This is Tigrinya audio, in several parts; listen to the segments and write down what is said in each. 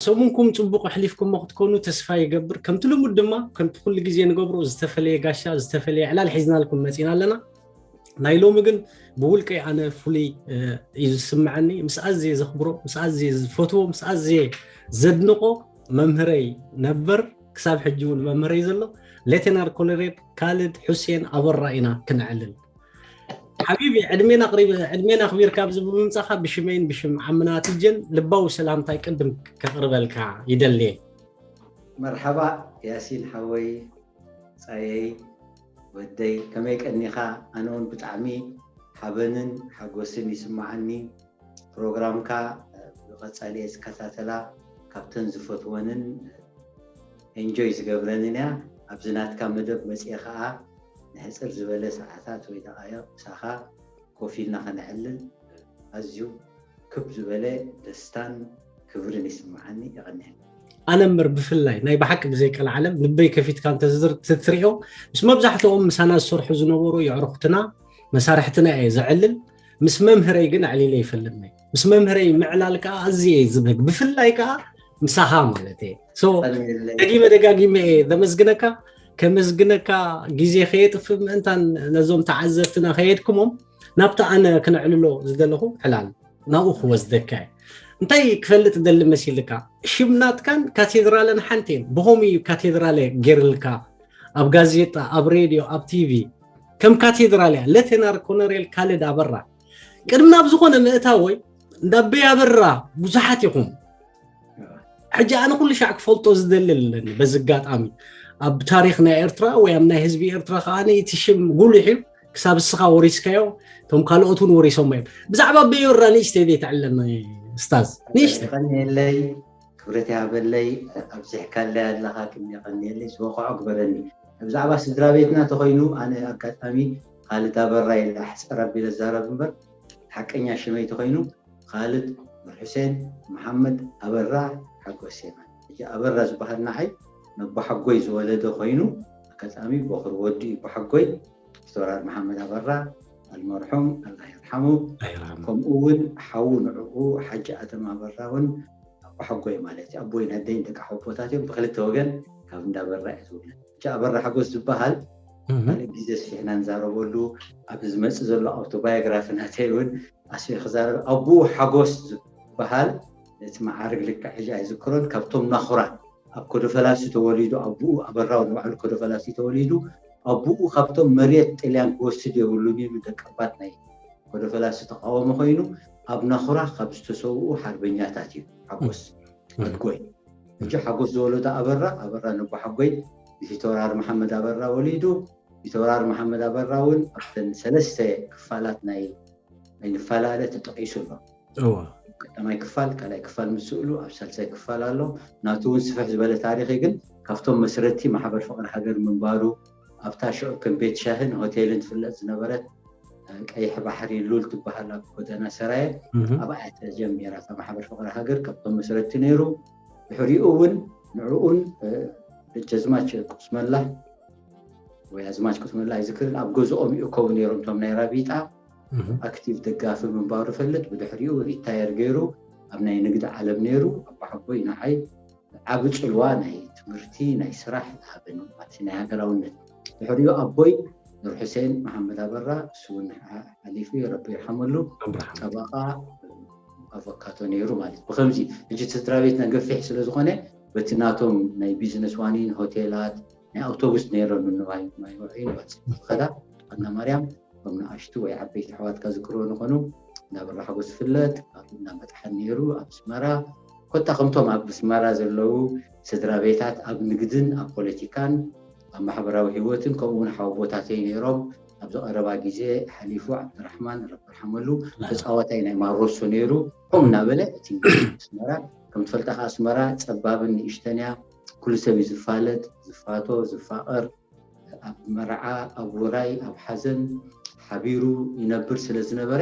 ሰሙንኩም ጽቡቕ ኣሕሊፍኩሞ ክትኮኑ ተስፋ ይገብር። ከምቲ ልሙድ ድማ ከምቲ ኩሉ ግዜ ንገብሮ ዝተፈለየ ጋሻ ዝተፈለየ ዕላል ሒዝናልኩም መጺና ኣለና። ናይ ሎሚ ግን ብውልቀይ ኣነ ፍሉይ እዩ ዝስምዐኒ። ምስ ኣዝየ ዘኽብሮ፣ ምስ ኣዝየ ዝፈትዎ፣ ምስ ኣዝየ ዘድንቆ መምህረይ ነበር፣ ክሳብ ሕጂ እውን መምህረይ ዘሎ ሌተናል ኮሎኔል ካልድ ሑሴን ኣበራ ኢና ክነዕልል። ሓቢቢ ዕድሜና ኣኽቢርካ ኣብዚ ብምምጻኻ ብሽመይን ብሽም ዓምና ኣትልጀን ልባዊ ሰላምታይ ቅድም ከቕርበልካ ይደልየ። መርሓባ ያሲን ሓወይ ጻየይ ወደይ ከመይ ቀኒኻ? ኣነ እውን ብጣዕሚ ሓበንን ሓጎስን ይስምዓኒ። ፕሮግራምካ ብቐጻሊ እየ ዝከታተላ፣ ካብተን ዝፈትወንን ኤንጆይ ዝገብረንን እያ። ኣብዚ ናትካ መደብ መጽየ ከኣ ንሕጽር ዝበለ ሰዓታት ወይ ደቓይቕ ምሳኻ ኮፍ ኢልና ከነዕልል ኣዝዩ ክብ ዝበለ ደስታን ክብርን ይስምዓኒ። የቐንየን። ኣነ እምበር ብፍላይ ናይ ብሓቂ ብዘይቀልዓለም ልበይ ከፊትካ እንተትሪኦ ምስ መብዛሕትኦም ምሳና ዝሰርሑ ዝነበሩ የዕሩኽትና መሳርሕትና እየ ዘዕልል። ምስ መምህረይ ግን ኣዕሊለ ይፈልጥኒ። ምስ መምህረይ ምዕላል ከዓ ኣዝየ እየ ዝብህግ፣ ብፍላይ ከዓ ምሳኻ ማለት እየ። ደጊመ ደጋጊመ እየ ዘመስግነካ። ከመስግነካ ግዜ ከየጥፍእ ምእንታን ነዞም ተዓዘብትና ከየድክሞም ናብቲ ኣነ ክነዕልሎ ዝደለኹ ዕላል ናብኡ ክወስደካ እየ። እንታይ ክፈልጥ ደሊ መሲልካ? ሽም ናትካን ካቴድራልን ሓንቲ እየን። ብኸምኡ እዩ ካቴድራለ ገይርልካ ኣብ ጋዜጣ፣ ኣብ ሬድዮ፣ ኣብ ቲቪ ከም ካቴድራል እያ። ሌተናል ኮሎኔል ካልድ ኣበራ ቅድሚ ናብ ዝኾነ ምእታወይ እንዳበይ ኣበራ ብዙሓት ኢኹም። ሕጂ ኣነ ኩሉ ሻዕ ክፈልጦ ዝደሊ ኣለኒ በዚ ኣጋጣሚ ኣብ ታሪኽ ናይ ኤርትራ ወይ ኣብ ናይ ህዝቢ ኤርትራ ከዓ እቲ ሽም ጉሉሕ እዩ። ክሳብ እስኻ ወሪስካዮ እቶም ካልኦት እውን ወሪሶሞ እዮም። ብዛዕባ ኣበይ ኣበራ ንእሽተይ ዘይተዕለኒ ስታዝ ንእሽተይ። የቐንየለይ ክብረት ይሃበለይ ኣብዚሕካለይ ኣለኻ ግን የቐንየለይ ዝበቕዖ ግበረኒ። ብዛዕባ ስድራ ቤትና ተኾይኑ ኣነ ኣጋጣሚ ካልድ ኣበራ ኢለ ኣሕፀር ኣቢለ ዝዛረብ እምበር ሓቀኛ ሽመይ ተኾይኑ ካልድ ኑርሑሴን መሓመድ ኣበራ ሓጎስ የማነ። ሕጂ ኣበራ ዝበሃል ንዓይ ነቦሓጎይ ዝወለደ ኮይኑ ኣጋጣሚ ቦኽሪ ወዱ እዩ ቦሓጎይ ፊተውራሪ መሓመድ ኣበራ ኣልመርሑም ኣላህ የርሓሙ። ከምኡ እውን ሓዉ ንዕኡ ሓጂ ኣደም ኣበራ እውን ኣቦሓጎይ ማለት እዩ። ኣቦይን ኣደይን ደቂ ሓወቦታት እዮም። ብክልተ ወገን ካብ እንዳ ኣበራ እየ ዝውለድ። ሕጂ ኣበራ ሓጎስ ዝበሃል ካልእ ግዜ ስፊሕና ንዛረበሉ ኣብዚ ዝመፅእ ዘሎ ኣውቶባዮግራፊ ናተይ እውን ኣስፊሕ ክዛረብ። ኣቦኡ ሓጎስ ዝበሃል እቲ መዓርግ ልክዕ ሕጂ ኣይዝክሮን ካብቶም ናኹራ ኣብ ኮዶ ፈላሲ ተወሊዱ ኣቦኡ ኣበራው ንባዕሉ ኮዶ ፈላሲ ተወሊዱ ኣቦኡ ካብቶም መሬት ጥልያን ክወስድ የብሉን ኢሉ ደቀባት ናይ ኮዶ ፈላሲ ተቃወሞ ኮይኑ ኣብ ናኹራ ካብ ዝተሰውኡ ሓርበኛታት እዩ ሓጎስ ኣድጎይ። ሕጂ ሓጎስ ዝወለዶ ኣበራ ኣበራ ነቦ ሓጎይ ንፊተውራሪ መሓመድ ኣበራ ወሊዱ። ፊተውራሪ መሓመድ ኣበራ እውን ኣብተን ሰለስተ ክፋላት ናይ ኣይንፈላለ ተጠቒሱ ኣሎ። ቀዳማይ ክፋል ካልኣይ ክፋል ምስ ስእሉ ኣብ ሳልሳይ ክፋል ኣሎ። ናቱ እውን ስፍሕ ዝበለ ታሪኽ እዩ ግን ካብቶም መስረቲ ማሕበር ፍቕሪ ሃገር ምንባሩ ኣብታ ሽዑ ከም ቤት ሻህን ሆቴልን ትፍለጥ ዝነበረት ቀይሕ ባሕሪ ሉል ትበሃል ኣብ ጎደና ሰራየ ኣብኣ ተጀሚራ እታ ማሕበር ፍቕሪ ሃገር ካብቶም መስረቲ ነይሩ። ድሕሪኡ እውን ንዕኡን ደጃዝማች ቁስመላ ወይ ኣዝማች ቁስመላ ኣይዝክርን ኣብ ገዝኦም ይእከቡ ነይሮም እቶም ናይ ራቢጣ ኣክቲቭ ደጋፊ ምንባሩ ፈልጥ። ብድሕሪኡ ሪታየር ገይሩ ኣብ ናይ ንግዲ ዓለም ነይሩ። ኣቦሓጎይ ንዓይ ዓቢ ጽልዋ ናይ ትምህርቲ ናይ ስራሕ ዝሃበኒ ማለት ናይ ሃገራውነት። ድሕሪኡ ኣቦይ ኑር ሕሴን መሓመድ ኣበራ እሱ እውን ሓሊፉ ረቢ ይርሓመሉ ጠበቓ ኣቮካቶ ነይሩ ማለት ብከምዚ። ሕጂ ስድራ ቤትና ገፊሕ ስለ ዝኾነ በቲ ናቶም ናይ ቢዝነስ ዋኒን ሆቴላት ናይ ኣውቶቡስ ነይረን ንዋይ ማይ ወዒ ንባፅእ ዝኸዳ ኣና ማርያም ከም ንኣሽቱ ወይ ዓበይቲ ኣሕዋትካ ዝክርዎ ንኾኑ እንዳበራ ሓጎስ ዝፍለጥ ካብኡ እንዳመጥሓን ነይሩ ኣብ ኣስመራ ኮታ ከምቶም ኣብ ኣስመራ ዘለዉ ስድራ ቤታት ኣብ ንግድን ኣብ ፖለቲካን ኣብ ማሕበራዊ ህይወትን ከምኡ እውን ሓወቦታተይ ነይሮም ኣብዚ ቀረባ ግዜ ሓሊፉ ዓብድራሕማን ረቢ ይርሓመሉ ተፃዋታይ ናይ ማሮሶ ነይሩ ከምኡ እናበለ እቲ ኣስመራ ከም ትፈልጣ ከዓ ኣስመራ ፀባብን ንእሽተን እያ ኩሉ ሰብ እዩ ዝፋለጥ ዝፋቶ ዝፋቐር ኣብ መርዓ ኣብ ውራይ ኣብ ሓዘን ሓቢሩ ይነብር ስለ ዝነበረ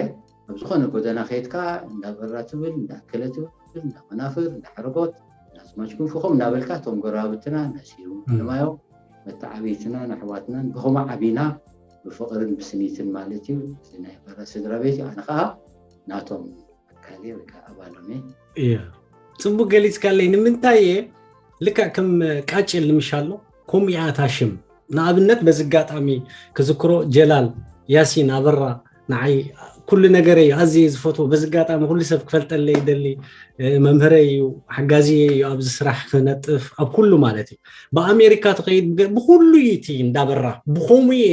ኣብ ዝኾነ ጎደና ከየድካ እንዳበራ ትብል እንዳኣከለ ትብል እንዳመናፍር እንዳሕረጎት እንዳዝማች ክንፉ ከምኡ እናበልካ እቶም ጎረባብትና እንዳሲሩ ንማዮ መተዓብይትና ንኣሕዋትናን ብኸምኡ ዓቢና ብፍቕርን ብስኒትን ማለት እዩ እዚ ናይ በራ ስድራ ቤት እዩ ኣነ ከዓ ናቶም ኣካል እየ ወይ ከዓ ኣባሎም እየ እያ ጽቡቅ ገሊጽካለይ። ንምንታይ እየ ልክዕ ከም ቃጭል ንምሻሎ ከምኡ እያ እታ ሽም። ንኣብነት በዚ ኣጋጣሚ ክዝክሮ ጀላል ያሲን ኣበራ ንዓይ ኩሉ ነገረይ እዩ ኣዝየ ዝፈትዎ። በዚ ኣጋጣሚ ኩሉ ሰብ ክፈልጠለይ ይደሊ። መምህረይ እዩ፣ ሓጋዝየ እዩ፣ ኣብዚ ስራሕ ክነጥፍ ኣብ ኩሉ ማለት እዩ። ብኣሜሪካ ትኸይድ ብኩሉ እዩ እቲ እንዳበራ ብኸምኡ እየ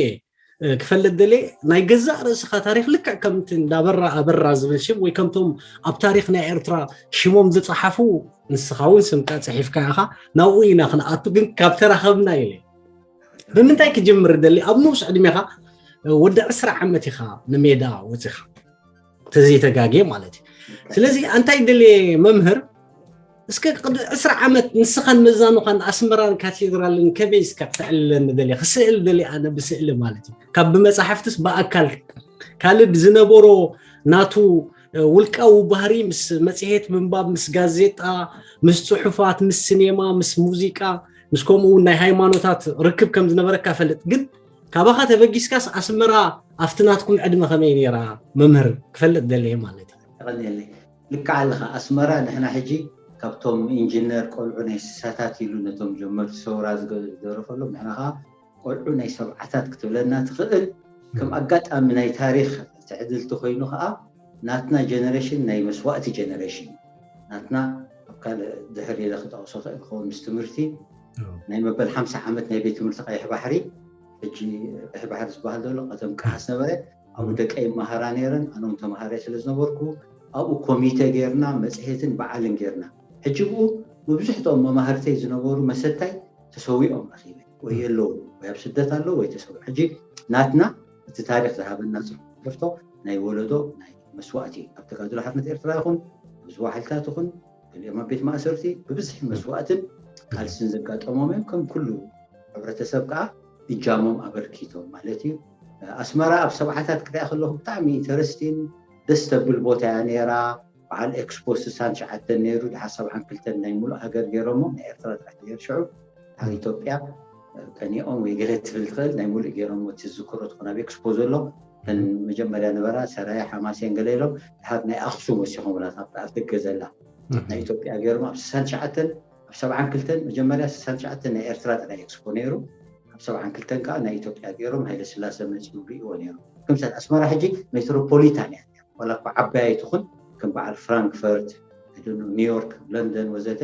ክፈልጥ ደልየ። ናይ ገዛእ ርእስኻ ታሪኽ ልክዕ ከምቲ እንዳበራ ኣበራ ዝብል ሽም ወይ ከምቶም ኣብ ታሪኽ ናይ ኤርትራ ሽሞም ዝጸሓፉ ንስኻ እውን ስምካ ጽሒፍካ ኢኻ። ናብኡ ኢና ክንኣቱ ግን ካብ ተራኸብና ኢለ። ብምንታይ ክጅምር ደሊ? ኣብ ንኡስ ዕድሜኻ ወዲ ዕስራ ዓመት ኢኻ ንሜዳ ወፂኻ ተዘይተጋጌ ማለት እዩ። ስለዚ እንታይ ደልየ መምህር እስከ ዕስራ ዓመት ንስኻን መዛኑኻን ኣስመራን ካቴድራልን ከመይ እስከ ክተዕልለኒ ደልየ ክስእል ደልየ ኣነ ብስእሊ ማለት እዩ ካብ ብመፃሕፍትስ ብኣካል ካልድ ዝነበሮ ናቱ ውልቃዊ ባህሪ ምስ መፅሄት ምንባብ ምስ ጋዜጣ ምስ ፅሑፋት ምስ ሲኔማ ምስ ሙዚቃ ምስ ከምኡ እውን ናይ ሃይማኖታት ርክብ ከም ዝነበረካ ፈልጥ ግን ካባኻ ተበጊስካስ ኣስመራ ኣብቲ ናትኩም ዕድመ ከመይ ነይራ መምህር ክፈልጥ ደልየ ማለት እዩ። ልክዓ ኣለኻ ኣስመራ ንሕና ሕጂ ካብቶም ኢንጂነር ቆልዑ ናይ ስሳታት ኢሉ ነቶም ጀመርቲ ሰውራ ዝደረፈሎም ንሕና ከዓ ቆልዑ ናይ ሰብዓታት ክትብለና ትኽእል ከም ኣጋጣሚ ናይ ታሪክ ትዕድልቲ ኮይኑ ከዓ ናትና ጀነሬሽን ናይ መስዋእቲ ጀነሬሽን ናትና ኣብ ካልእ ድሕር ኢለ ክጠቕሶ ክእል ክኸውን ምስ ትምህርቲ ናይ መበል ሓምሳ ዓመት ናይ ቤት ትምህርቲ ቀይሕ ባሕሪ ሕጂ ቀይሕ ባሕሪ ዝበሃል ዘሎ ቀደም ከሓስ ነበረ ኣብኡ ደቀይ መሃራ ነይረን ኣኖም ተምሃራይ ስለ ዝነበርኩ ኣብኡ ኮሚተ ጌርና መፅሄትን በዓልን ጌርና ሕጂ ብኡ መብዝሕትኦም መማህርተይ ዝነበሩ መሰታይ ተሰዊኦም ረኺበ ወይ የለዉ ወይ ኣብ ስደት ኣለዉ ወይ ተሰዊ ሕጂ ናትና እቲ ታሪክ ዝሃበና ፅሕፍቶ ናይ ወለዶ ናይ መስዋእቲ ኣብ ተጋድሎ ሓርነት ኤርትራ ይኹን ኣብ ዝዋሕልታት ይኹን ገሊኦም ኣብ ቤት ማእሰርቲ ብብዝሒ መስዋእትን ቃልስን ዘጋጠሞም እዮም ከም ኩሉ ሕብረተሰብ ከዓ እጃሞም ኣበርኪቶም ማለት እዩ ኣስመራ ኣብ ሰብዓታት ክሪኣ ከለኹ ብጣዕሚ ኢንተረስቲን ደስ ተብል ቦታ እያ ነይራ በዓል ኤክስፖ ስሳን ሸዓተን ነይሩ ድሓር ሰብዓን ክልተን ናይ ሙሉእ ሃገር ገይሮሞ ናይ ኤርትራ ጥራሕ ገይር ሽዑ ድሓር ኢትዮጵያ ቀኒኦም ወይ ገለ ትብል ትኽእል ናይ ሙሉእ ገይሮሞ ትዝክሮ ትኾን ኣብ ኤክስፖ ዘሎ ተን መጀመርያ ነበራ ሰራየ ሓማሴን ገለ ኢሎም ድሓር ናይ ኣክሱም ወሲኾምላ ካብ ኣፍደገ ዘላ ናይ ኢትዮጵያ ገይሮም ኣብ ስሳን ሸዓተን ኣብ ሰብዓን ክልተን መጀመርያ ስሳን ሸዓተን ናይ ኤርትራ ጥራይ ኤክስፖ ነይሩ ኣብ ሰብዓን ክልተን ከዓ ናይ ኢትዮጵያ ገይሮም ሃይለ ስላሰ መፂኡ ሪእዎ ነይሩ ከምሳሌ ኣስመራ ሕጂ ሜትሮፖሊታን እያ ዋላ እኳ ዓባይ ኣይትኹን ከም በዓል ፍራንክፈርት ኒውዮርክ ለንደን ወዘተ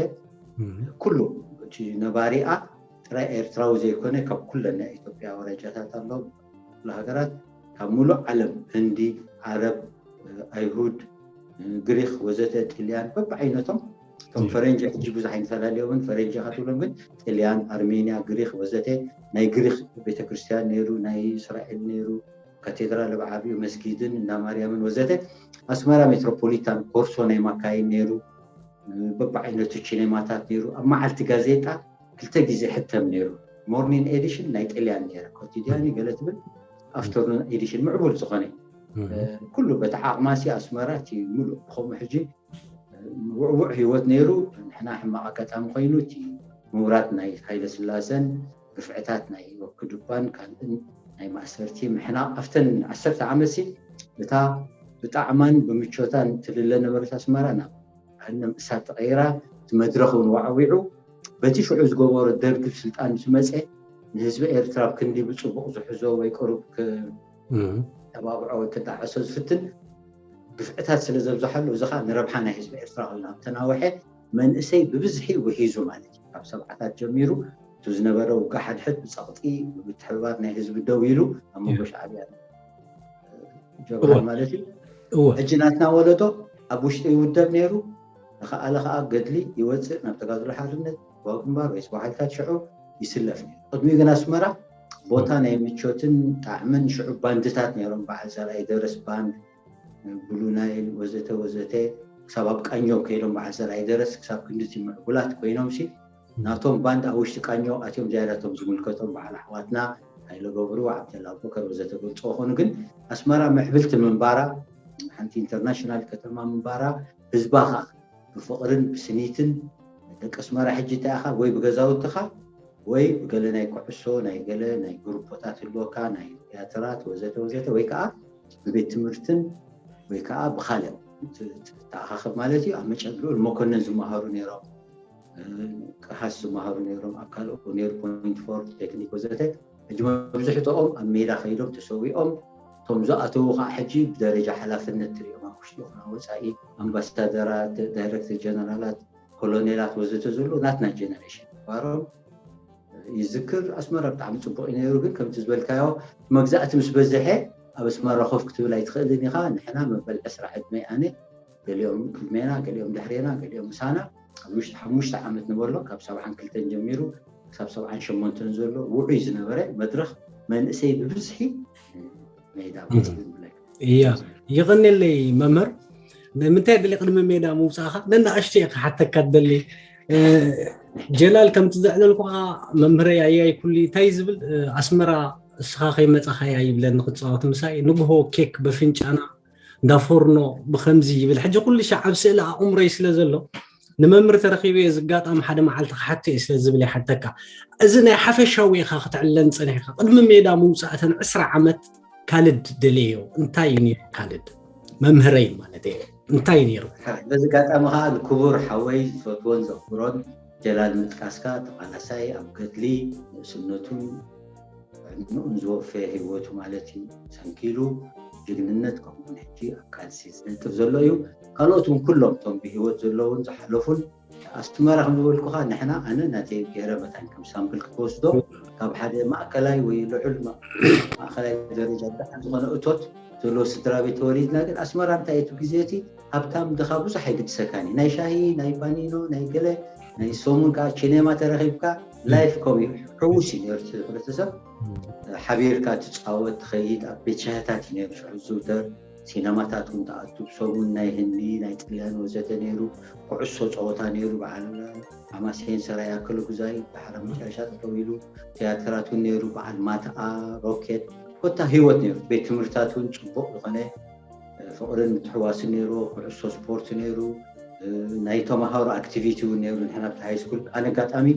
ኩሉ እቲ ነባሪኣ ጥራይ ኤርትራዊ ዘይኮነ ካብ ኩለን ናይ ኢትዮጵያ ወረጃታት ኣሎ ኩሉ ሃገራት ካብ ሙሉእ ዓለም ህንዲ ዓረብ ኣይሁድ ግሪክ ወዘተ ጥልያን በብዓይነቶም እቶም ፈረንጂ ሕጂ ብዙሕ ኣይንፈላለዮምን ፈረንጂ ኢኻ ትብሎም ግን ጥልያን ኣርሜንያ ግሪክ ወዘተ ናይ ግሪክ ቤተክርስትያን ነይሩ ናይ እስራኤል ነይሩ ካቴድራል ኣብ ዓብዩ መስጊድን እንዳ ማርያምን ወዘተ ኣስመራ ሜትሮፖሊታን ኮርሶ ናይ ማካይን ነይሩ በብዓይነቱ ቺኔማታት ነይሩ ኣብ መዓልቲ ጋዜጣ ክልተ ግዜ ሕተም ነይሩ ሞርኒን ኤዲሽን ናይ ጥልያን ነይረ ኮቲዲያኒ ገለ ትብል ኣፍተርኑን ኤዲሽን ምዕቡል ዝኾነ ኩሉ በቲ ዓቕማሲ ኣስመራ እቲ ሙሉእ ብኸምኡ ሕጂ ውዕውዕ ህይወት ነይሩ ንሕና ሕማቕ ኣጋጣሚ ኮይኑ እቲ ምውራድ ናይ ሃይለ ስላሰን ግፍዕታት ናይ ወክዱባን ካልእን ናይ ማእሰርቲ ምሕናቕ ኣብተን ዓሰርተ ዓመትሲ እታ ብጣዕማን ብምቾታን ትልለ ነበረት ኣስመራ ናብ ገሃነም እሳት ተቐይራ እቲ መድረኽ እውን ዋዕዊዑ በቲ ሽዑ ዝገበሮ ደርግ ስልጣን ምስ መፀ ንህዝቢ ኤርትራ ኣብ ክንዲ ብፅቡቕ ዝሕዞ ወይ ቅሩብ ተባብዖ ወይ ክዳዓሶ ዝፍትን ግፍዕታት ስለ ዘብዝሓሉ እዚ ከዓ ንረብሓ ናይ ህዝቢ ኤርትራ ኮይኑ ኣብ ተናወሐ መንእሰይ ብብዝሒ ውሒዙ ማለት እዩ ካብ ሰብዓታት ጀሚሩ እቲ ዝነበረ ውጋ ሓድሕድ ብፀቕጢ ብምትሕብባር ናይ ህዝቢ ደው ኢሉ ኣብ መንጎ ሻዕብያ ጀብሃ ማለት እዩ ሕጂ ናትና ወለዶ ኣብ ውሽጢ ይውደብ ነይሩ ንኸኣለ ከዓ ገድሊ ይወፅእ ናብ ተጋድሎ ሓርነት ዋግንባር ወይ ስባሓልታት ሽዑ ይስለፍ ነይሩ ቅድሚኡ ግን ኣስመራ ቦታ ናይ ምቾትን ጣዕምን ሽዑ ባንድታት ነይሮም በዓል ዘርኣይ ደረስ ባንድ ብሉ ናይል ወዘተ ወዘተ ክሳብ ኣብ ቃኘው ከይዶም በዓል ዘርኣይ ደረስ ክሳብ ክንድቲ ምዕቡላት ኮይኖም ሲ ናቶም ባንድ ኣብ ውሽጢ ቃኘው ኣትዮም ዝያዳቶም ዝምልከቶም በዓል ኣሕዋትና ሃይለ ገብሩ ዓብደላ ኣቦከር ወዘተ ገልፅዎ ኮኑ ግን ኣስመራ ምዕብልቲ ምንባራ ሓንቲ ኢንተርናሽናል ከተማ ምንባራ ህዝባ ከዓ ብፍቕርን ብስኒትን ደቂ ኣስመራ ሕጂ እንታይ ኢኻ ወይ ብገዛውትኻ ወይ ብገለ ናይ ኩዕሶ ናይ ገለ ናይ ግሩፖታት ህልወካ ናይ ቲያትራት ወዘተ ወዘተ ወይ ከዓ ብቤት ትምህርትን ወይ ከዓ ብካልእ ተኣኻኸብ ማለት እዩ። ኣብ መጨረሻ ልዑል መኮንን ዝመሃሩ ነይሮም፣ ቀሃስ ዝመሃሩ ነይሮም፣ ኣብ ካልኦ ኔር ፖይንት ፎር ቴክኒክ ወዘተ። ሕጂ መብዝሕትኦም ኣብ ሜዳ ከይዶም ተሰዊኦም። እቶም ዝኣተዉ ከዓ ሕጂ ብደረጃ ሓላፍነት ትሪኦም ኣብ ውሽጢ ይኹን ኣብ ወፃኢ ኣምባሳደራት፣ ዳይሬክተር ጀነራላት፣ ኮሎኔላት ወዘተ ዘሎ ናትና ጀነሬሽን ባሮም ይዝክር። ኣስመራ ብጣዕሚ ፅቡቅ እዩ ነይሩ፣ ግን ከምቲ ዝበልካዮ መግዛእቲ ምስ በዝሐ ኣብ ኣስመራ ኮፍ ክትብል ኣይትኽእልን ኢኻ። ንሕና መበል ዕስራ ዕድመ ኣነ፣ ገሊኦም ቅድሜና፣ ገሊኦም ድሕሬና፣ ገሊኦም ምሳና ኣብ ውሽጢ ሓሙሽተ ዓመት ንበሎ ካብ ሰብዓን ክልተን ጀሚሩ ክሳብ ሰብዓን ሸሞንተን ዘሎ ውዑይ ዝነበረ መድረኽ መንእሰይ ብብዝሒ ሜዳ እያ። ይቐኔለይ መምህር፣ ንምንታይ ደሊ ቅድሚ ሜዳ ምውፃእኻ ነናእሽቱ እየ ክሓተካ ደሊ። ጀላል ከምቲ ዘዕለልኩኻ መምህረይ ኣያይ ኩሉ እንታይ ዝብል ኣስመራ እስኻ ከይመፃኻያ ይብለኒ ክፃወት ምሳይ ንግሆ ኬክ በፍንጫና እንዳፎርኖ ብከምዚ ይብል ሕጂ ኩሉ ሻዕ ኣብ ስእሊ ኣእምሮይ ስለ ዘሎ ንመምህር ተረኺበ እዚ ኣጋጣሚ ሓደ መዓልቲ ክሓቶ እየ ስለ ዝብል ይሓተካ። እዚ ናይ ሓፈሻዊ ኢኻ ክትዕለን ፀኒሕካ ቅድሚ ሜዳ ምውፃእተን ዕስራ ዓመት ካልድ ደልየዮ እንታይ እዩ ነይሩ? ካልድ መምህረይ ማለት እዩ እንታይ ነይሩ? በዚ ኣጋጣሚ ከዓ ንክቡር ሓወይ ዝፈትዎን ዘኽብሮን ጀላል ምጥቃስካ ተቓላሳይ ኣብ ገድሊ ንእስነቱን ዕድሚኡን ዝወፈየ ህይወቱ ማለት እዩ ሰንኪሉ ጅግንነት ከምኡውን ሕጂ ኣብ ቃልሲ ዝነጥፍ ዘሎ እዩ። ካልኦት እውን ኩሎም እቶም ብህይወት ዘለውን ዝሓለፉን ኣስመራ ከም ዝበልኩኻ ንሕና ኣነ ናተይ ገይረ መታን ከም ሳምፕል ክትወስዶ ካብ ሓደ ማእከላይ ወይ ልዑል ማእከላይ ደረጃ ደሓን ዝኾነ እቶት ዘለዎ ስድራ ቤት ተወሊድና ግን ኣስመራ እንታይ እቲ ግዜ እቲ ሃብታም ድኻ ብዙሕ ኣይግድሰካን እዩ ናይ ሻሂ ናይ ባኒኖ ናይ ገለ ናይ ሰሙን ከዓ ቺኔማ ተረኺብካ ላይፍ ከም እዩ ሕውስ እዩ ነርት ሕብረተሰብ ሓቢርካ ትፃወት ትኸይድ ኣብ ቤት ሻህታት እዩ ነሩ ሽዑ ዝዝውተር ሲነማታት እውን ተኣቱ ብሰሙን ናይ ህንዲ ናይ ጥልያን ወዘተ ነይሩ ኩዕሶ ፀወታ ነይሩ በዓል ሓማሴን ሰራይ ኣክለ ጉዛይ ብሓራ መጨረሻ ጠጠው ኢሉ ቲያትራት እውን ነይሩ በዓል ማትኣ ሮኬት ኮታ ህይወት ነይሩ ቤት ትምህርትታት እውን ፅቡቅ ዝኾነ ፍቅርን ምትሕዋስን ነይሩ ኩዕሶ ስፖርት ነይሩ ናይ ተማሃሮ ኣክቲቪቲ እውን ነይሩ ንሕና ኣብቲ ሃይ ስኩል ኣነ ኣጋጣሚ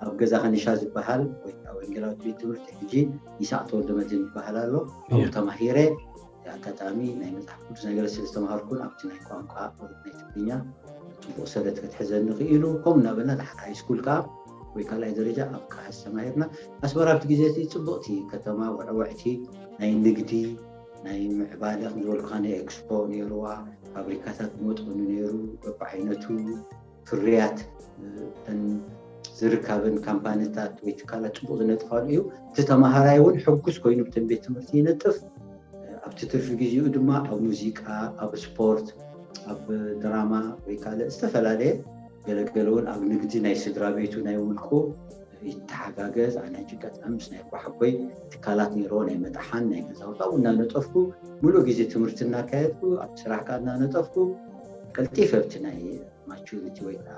ኣብ ገዛ ከኒሻ ዝበሃል ወይ ከዓ ወንጌላዊት ቤት ትምህርቲ ሕጂ ይስዓቅ ተወልደ መድህን ይበሃል ኣሎ ኣብኡ ተማሂረ ኣጋጣሚ ናይ መፅሓፍ ቅዱስ ነገር ስለ ዝተምሃርኩን ኣብቲ ናይ ቋንቋ ናይ ትግርኛ ፅቡቅ ሰረት ክትሕዘኒ ክኢሉ ከምኡ እናበልና ድሓር ሃይ ስኩል ከዓ ወይ ካልኣይ ደረጃ ኣብ ቃሕስ ተማሂርና ኣስመራ ኣብቲ ግዜ እቲ ፅቡቅቲ ከተማ ውዕውዕቲ ናይ ንግዲ ናይ ምዕባለ ከም ዝበልኩካ ናይ ኤክስፖ ነይርዋ ፋብሪካታት መጠኑ ነይሩ በብዓይነቱ ፍርያት ዝርካብን ካምፓኒታት ወይ ትካላት ፅቡቅ ዝነጥፋሉ እዩ እቲ ተማሃራይ እውን ሕጉስ ኮይኑ ብተን ቤት ትምህርቲ ይነጥፍ ኣብቲ ትርፊ ግዜኡ ድማ ኣብ ሙዚቃ ኣብ ስፖርት ኣብ ድራማ ወይ ካልእ ዝተፈላለየ ገለገለ እውን ኣብ ንግዲ ናይ ስድራ ቤቱ ናይ ውልቁ ይተሓጋገዝ ኣነ ሕጂ ቀጥታ ምስ ናይ ጓሓጎይ ትካላት ነይርዎ ናይ መጣሓን ናይ ገዛውታ እናነጠፍኩ ሙሉእ ግዜ ትምህርቲ እናካየድኩ ኣብ ስራሕ ከዓ እናነጠፍኩ ቀልጢፈ ኣብቲ ናይ ማቹሪቲ ወይ ከዓ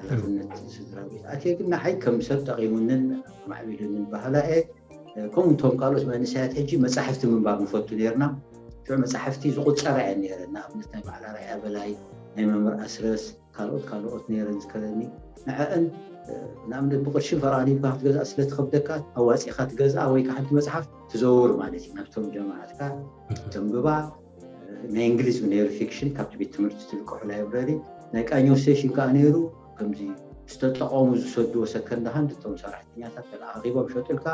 ሓላፍነት ስድራ ቤት ኣትየ ግን ንዓይ ከም ሰብ ጠቂሙንን ማዕቢሉንን ባህላ እየ ከምኡ እቶም ካልኦት መንእሰያት ሕጂ መፃሕፍቲ ምንባብ ንፈቱ ነርና ሽዑ መፃሕፍቲ ዝቁፀራ እየን ነረን ንኣብነት ናይ ባዕላ ራእያ በላይ ናይ መምህር ኣስረስ ካልኦት ካልኦት ነረን ዝከረኒ ንዐአን ንኣብነት ብቅርሽን ፈራኒካ ክትገዝኣ ስለትኸብደካ ኣዋፂካ ትገዝኣ ወይ ከዓ ሓንቲ መፅሓፍ ትዘውር ማለት እዩ ናብቶም ጀማዓትካ ተንብባ ናይ እንግሊዝ ነሩ ፊክሽን ካብቲ ቤት ትምህርቲ ትልቅሑ ላይብረሪ ናይ ቃኘው ስቴሽን ከዓ ነሩ ከምዚ ዝተጠቐሙ ዝሰድዎ ሰከንድ ሃንድ እቶም ሰራሕተኛታት ተለኣኺቦም ሸጡልካ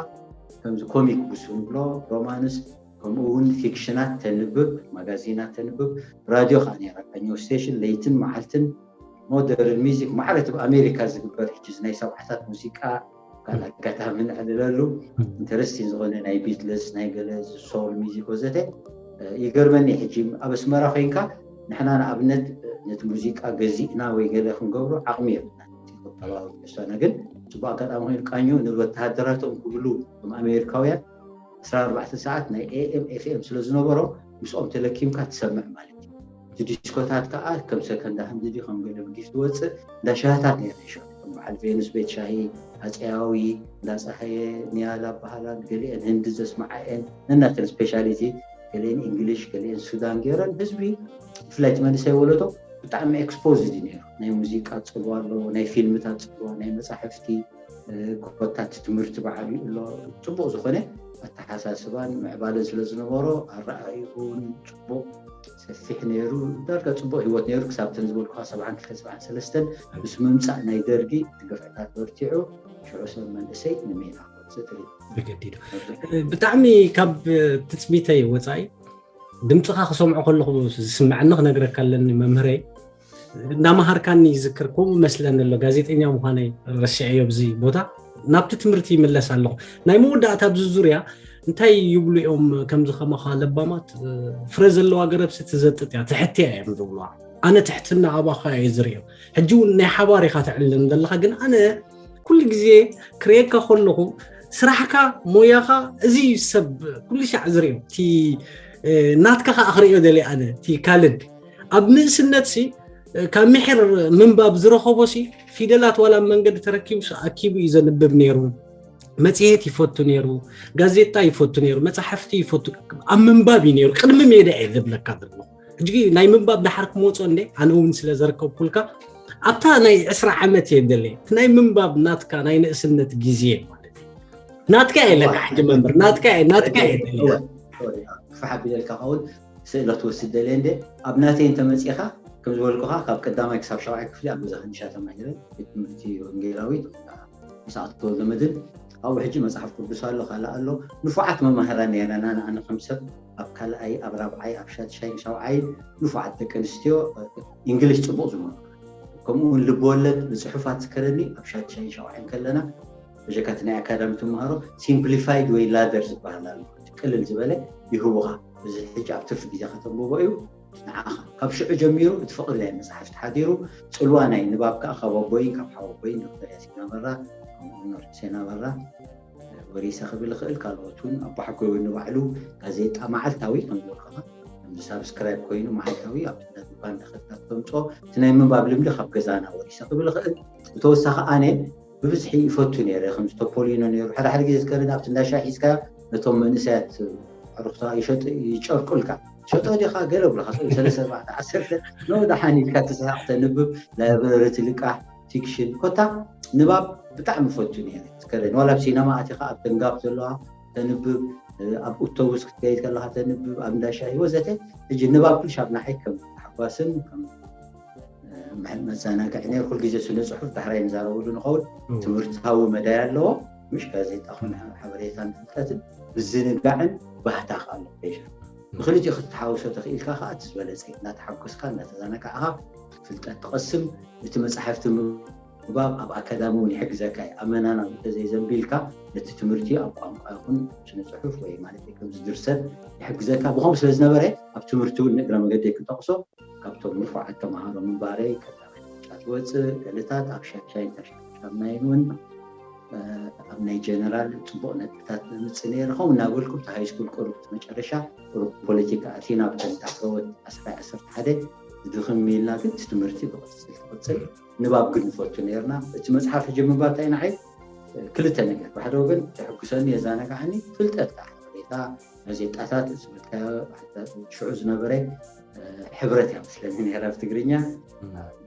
ከምዚ ኮሚክ ቡስ ንብሎ ሮማንስ ከምኡ እውን ፊክሽናት ተንብብ ማጋዚናት ተንብብ ራድዮ ከዓ ነራ ቃኘው ስቴሽን ለይትን መዓልትን ሞደርን ሚዚክ ማዕረት ኣብ ኣሜሪካ ዝግበር ሕጂ ናይ ሰብዓታት ሙዚቃ ካልኣጋጣሚ ንዕልለሉ ኢንተረስቲን ዝኾነ ናይ ቢትልስ ናይ ገለ ሶል ሚዚክ ወዘተ ይገርመኒ ሕጂ ኣብ ኣስመራ ኮይንካ ንሕና ንኣብነት ነቲ ሙዚቃ ገዚእና ወይ ገለ ክንገብሮ ዓቕሚ የብልና ቁጠባዊ ተሳነ ግን ፅቡቅ ኣጋጣሚ ኮይኑ ቃኘው ንወተሃደራቶም ክብሉ እቶም ኣሜሪካውያን ዕስራን ኣርባዕተን ሰዓት ናይ ኤኤም ኤፍኤም ስለ ዝነበሮ ምስኦም ተለኪምካ ትሰምዕ ማለት እዩ እቲ ዲስኮታት ከዓ ከም ሰከንድ ሃንድ ድዩ ከም ገለ ብጊፍ ትወፅእ እንዳ ሻህታት ነይረ ይሸጡ ከም በዓል ቬኑስ ቤት ሻሂ ኣፀያዊ እንዳ ፀሃየ ኒያላ በሃላ ገሊአን ህንዲ ዘስማዓየን ነናተን ስፔሻሊቲ ገሊአን እንግሊሽ ገሊአን ሱዳን ገይረን ህዝቢ ብፍላይ እቲ መንእሰይ ወለዶ ብጣዕሚ ኤክስፖዝድ እዩ ነይሩ ናይ ሙዚቃ ጽልዋ ኣሎ፣ ናይ ፊልምታት ጽልዋ፣ ናይ መጻሕፍቲ ኮታ እቲ ትምህርቲ ባዕሉ ኣሎ። ጽቡቕ ዝኾነ ኣተሓሳስባን ምዕባለን ስለ ዝነበሮ ኣረኣእይኡን ጽቡቕ ሰፊሕ ነይሩ። ዳርጋ ጽቡቕ ህይወት ነይሩ ክሳብ ተን ዝበልኩኻ ሰብዓን ክልተን ሰብዓን ሰለስተን ምስ ምምጻእ ናይ ደርጊ እቲ ግፍዕታት በርቲዑ ሽዑ ሰብ መንእሰይ ንሜዳ ክወጽእ ትርኢ። ተገዲዱ። ብጣዕሚ ካብ ትጽቢተይ ወጻኢ ድምፅኻ ክሰምዖ ከለኹ ዝስምዐኒ ክነግረካ ኣለኒ መምህረይ። እንዳመሃርካኒ ይዝክር ከምኡ መስለኒ ኣሎ ጋዜጠኛ ምዃነይ ረሲዐዮ ኣብዚ ቦታ ናብቲ ትምህርቲ ይምለስ ኣለኹ። ናይ መወዳእታ ኣብዚ ዙርያ እንታይ ይብሉ እዮም ከምዚ ከማኻ ለባማት ፍረ ዘለዋ ገረብሲ ትዘጥጥ እያ ትሕትያ እዮም ዝብሉዋ። ኣነ ትሕትና ኣባኻ እየ ዝርእዮ። ሕጂ እውን ናይ ሓባር ኢኻ ተዕልም ዘለኻ ግን ኣነ ኩሉ ግዜ ክርእየካ ከለኹ ስራሕካ ሞያኻ እዚ ሰብ ኩሉ ሻዕ ዝርእዮ እቲ ናትካ ከዓ ክርእዮ ደልየ ኣነ እቲ ካልድ ኣብ ንእስነት ሲ ካብ ምሕር ምንባብ ዝረኸቦ ሲ ፊደላት ዋላ መንገዲ ተረኪቡ ኣኪቡ እዩ ዘንብብ ነይሩ። መፅሄት ይፈቱ ነይሩ፣ ጋዜጣ ይፈቱ ነይሩ፣ መፅሓፍቲ ይፈቱ ኣብ ምንባብ እዩ ነይሩ። ቅድሚ ሜዳ እየ ዝብለካ ዘለኹ። ሕጂ ናይ ምንባብ ዳሓር ክመፆ እንደ ኣነ እውን ስለ ዘርከብኩልካ ኣብታ ናይ ዕስራ ዓመት እየ ደለ ናይ ምንባብ ናትካ ናይ ንእስነት ግዜ ማለት እዩ። ናትካ የለካ ሕጂ መምህር ናትካ ናትካ ክፋሕ ቢለልካ ኸውን ስእለ ትወስድ ደለ እንደ ኣብ ናተይ እንተመፂኻ ከም ዝበልኩኻ ካብ ቀዳማይ ክሳብ ሻውዓይ ክፍሊ ኣብ ገዛ ከኒሻ ተማሂረ ቤት ትምህርቲ ወንጌላዊት ምስኣቶ ወልደመድን ኣብኡ ሕጂ መፅሓፍ ቅዱስ ኣሎ ካልእ ኣሎ ንፉዓት መማህራን ነይረና ንኣነ ከም ሰብ ኣብ ካልኣይ ኣብ ራብዓይ ኣብ ሻድሻይን ሻውዓይን ንፉዓት ደቂ ኣንስትዮ እንግሊሽ ፅቡቕ ዝመሃሩ ከምኡ እውን ልብወለድ ንፅሑፋት ዝከረኒ ኣብ ሻድሻይን ሻውዓይን ከለና በጀካቲ ናይ ኣካዳሚ ትምሃሮ ሲምፕሊፋይድ ወይ ላደር ዝበሃል ኣሎ ቅልል ዝበለ ይህቡኻ እዚ ሕጂ ኣብ ትርፊ ግዜ ከተንብቦ እዩ ንዓኻ ካብ ሽዑ ጀሚሩ እቲ ፍቕሪ ናይ መፅሓፍቲ ሓዲሩ ፅልዋ ናይ ንባብ ከዓ ካብ ኣቦይን ካብ ሓወቦይን ዶክተር ያሲን ኣበራ ከምኡ ኖር ሴና ኣበራ ወሪሰ ክብል ይኽእል ካልኦት እውን ኣቦሓጎይ እውን ንባዕሉ ጋዜጣ መዓልታዊ ከም ዝበልኩኻ ከምዚ ሳብስክራይብ ኮይኑ መዓልታዊ ኣብ ትነት ባንዳ ከድካ ተምፅኦ እቲ ናይ ምንባብ ልምዲ ካብ ገዛና ወሪሰ ክብል ይኽእል ብተወሳኺ ኣነ ብብዝሒ ይፈቱ ነይረ ከም ቶፖሊኖ ነይሩ ሓደ ሓደ ግዜ ዝከረኒ ኣብቲ እንዳሻይ ሒዝካ ነቶም መንእሰያት ዕሩኽታ ይሸጡ ይጨርቁልካ ሸጦ ዲኻ ገለ ብለካ ሰለስተ ኣርባዕተ ዓሰርተ ኖ ደሓን ኢልካ ትስሓቕ ተንብብ ላይብረሪ ትልቃሕ ፊክሽን ኮታ ንባብ ብጣዕሚ ፈቱ ነይረ ዝከረኒ ዋላ ኣብ ሲነማ ኣቲኻ ኣብ ተንጋብ ዘለዋ ተንብብ ኣብ ኡቶቡስ ክትከይድ ከለካ ተንብብ ኣብ እንዳሻሂ ወዘተ ሕጂ ንባብ ኩልሽ ኣብ ናዓይ ከም ተሓጓስን ከም መዘናግዒ ነይሩ ኩል ግዜ ስነ ፅሑፍ ዳሕራይ ንዛረበሉ ንኸውን ትምህርታዊ መዳይ ኣለዎ ምሽ ጋዜጣ ኮነ ሓበሬታን ፍልጠትን ምዝንጋዕን ባህታ ኣሎ ፔሻ ንክልቲኡ ክትተሓውሶ ተኽኢልካ ከዓ እቲ ዝበለፀ እናተሓጎስካ እናተዘናጋዕካ ፍልጠት ትቐስም እቲ መፅሓፍቲ ምንባብ ኣብ ኣካዳሚ እውን ይሕግዘካ እዩ ኣመናና እንተዘይዘንቢልካ ነቲ ትምህርቲ ኣብ ቋንቋ ይኹን ስነ ፅሑፍ ወይ ማለት ከምዚ ድርሰት ይሕግዘካ ብኸምኡ ስለ ዝነበረ ኣብ ትምህርቲ እውን ንእግረ መገደይ ክጠቕሶ ካብቶም ንፉዓት ተምሃሮ ምንባረይ ቀዳማይ ደረጃ ትወፅእ ገለታት ኣብ ሻሻይ ተሻሻምናይን እውን ኣብ ናይ ጀነራል ፅቡቕ ነጥብታት ንምፅእ ነይረ ከምኡ እናበልኩ እቲ ሃይስኩል ቁሩብ እቲ መጨረሻ ቁሩብ ፖለቲካ ኣቲና ብተን ታሕተወት ኣስራይ ዓሰርተ ሓደ ዝድኽም ኢልና ግን እቲ ትምህርቲ ብቕፅል ትቕፅል ንባብ ግን ንፈቱ ነይርና እቲ መፅሓፍ ሕጂ ምንባብ እንታይ ንዓይ ክልተ ነገር ብሓደ ወገን ዘሕጉሰኒ የዛናግዓኒ ፍልጠት ከዓ ሓበሬታ ጋዜጣታት ዝበልካዮ ሽዑ ዝነበረ ሕብረት እያ መስለኒ ነይራ ብትግርኛ